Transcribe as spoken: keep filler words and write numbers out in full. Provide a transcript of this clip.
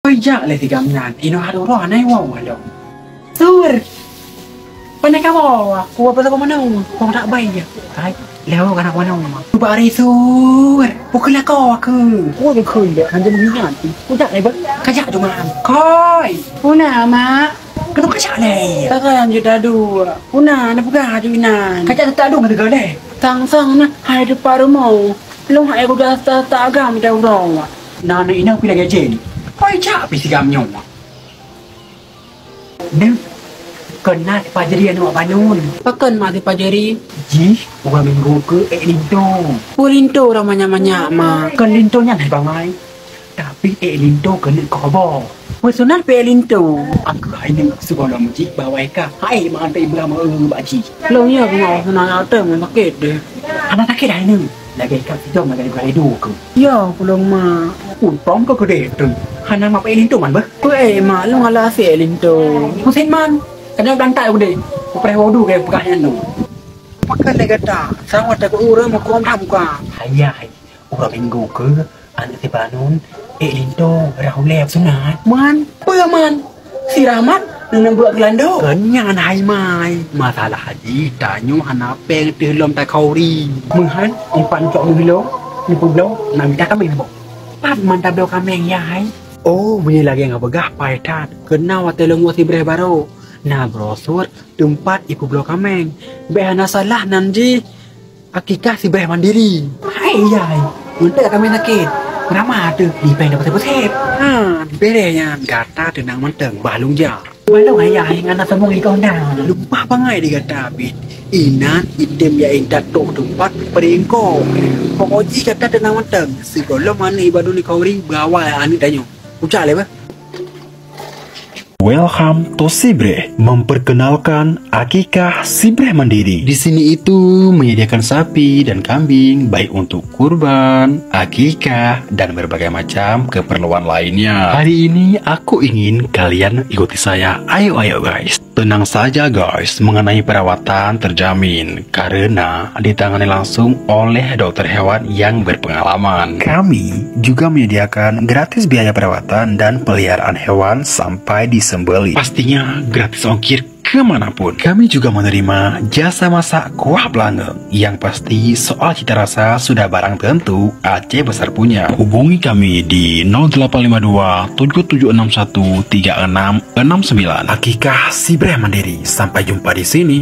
Oi, jak lé si Gam nyan. Inoe hareuroe hana iwoe lom. Sur. Pane kawoe, kuwoe peue saboh manoe. Kong tak bai ya. Hai, lewat kana manoe. Cuba ari Sur. Pukul aku aku. Kuwoe keu lé hanjeuet meuingat. Kujak lé bang. Kajak tu man. Koi. Puna mak. Kena kajak lé. Takkan je tadu. Puna na peugah tu inan. Kajak tak dong kata lé. Sang-sang na hai depan rumah. Long hai kuda tak agam jauh dong. Nah, nah, ina pih lagèe jén. Koi jak pih si Gam nyoe. Neu, kon na si Pajeri aneuk Mak Banun. Pakon mak si Pajeri? Jih, uroe Minggu keu ék linto. Peue linto ureueng manyak-manyak, mak? Kon linto nyan hai bangai. Tapi ék linto keuneuk kobo. Peue sunat pih ék linto? Aku hai neuk sigohlom jih bawai ka. Hai mak antai Ibrahim eu bak jih. Lôn ya keu mak sunat ateueh sakét deh. Hana sakét hai neuk. Lagèe ka sidong lagèe dua keu. Ya, pulang mak. Untông keu keudeh tu. Hana mak ék linto man beuh. Peue ék mak, lôn ala asék linto. Meusén man. Kena berantak udah. Kupreh wudu ke peugah nyan tu. Pakon lé gata, sama tak ureueng meukuam dah muka. Hai, hai. Uroe Minggu keu aneuk si Banun, ék linto, rah ulèe sunat. Man, peue man? Si Rahmat neuneueng buet geulando. Kon nyan hai mai. Masalah jih tanyoe hana péng teuh lom takhauri. Meuhan, empat cok meuhilo, neupubloe, na mita kaméng boh. Pat man tabloe kaméng ya hai. Oh, meunyoe lagèe ngon peugah pai that. Keunan watèe lôn woe sibreh barô. Na brosur teumpat ipubloe kaméng. Bèk hana salah nan jih. Akikah sibreh mandiri. Hai, yai. Untuk kami sakét. Ramah tu, di peng dapat sepet-sepet. Ha, bereh nyan. Gata tenang manteng, bah lung ja. Balong ayah yang anak semua ikau dah. Lupa pangai di gata habis. Inan item ya intat tok tempat peringko. Pokok jih gata tenang manteng. Sigohlom aneuk ibadah ni kau ri berawal aneuk tanyoe. Ucak lé bah. Welcome to Sibreh, memperkenalkan akikah Sibreh Mandiri. Di sini itu menyediakan sapi dan kambing baik untuk kurban, akikah, dan berbagai macam keperluan lainnya. Hari ini aku ingin kalian ikuti saya. Ayo, ayo guys. Tenang saja guys, mengenai perawatan terjamin karena ditangani langsung oleh dokter hewan yang berpengalaman. Kami juga menyediakan gratis biaya perawatan dan peliharaan hewan sampai disembelih. Pastinya gratis ongkir kemanapun. Kami juga menerima jasa masak kuah belangong. Yang pasti soal cita rasa sudah barang tentu Aceh Besar punya. Hubungi kami di nol delapan lima dua tujuh tujuh enam satu tiga enam enam sembilan. Akikah Sibreh Mandiri. Sampai jumpa di sini.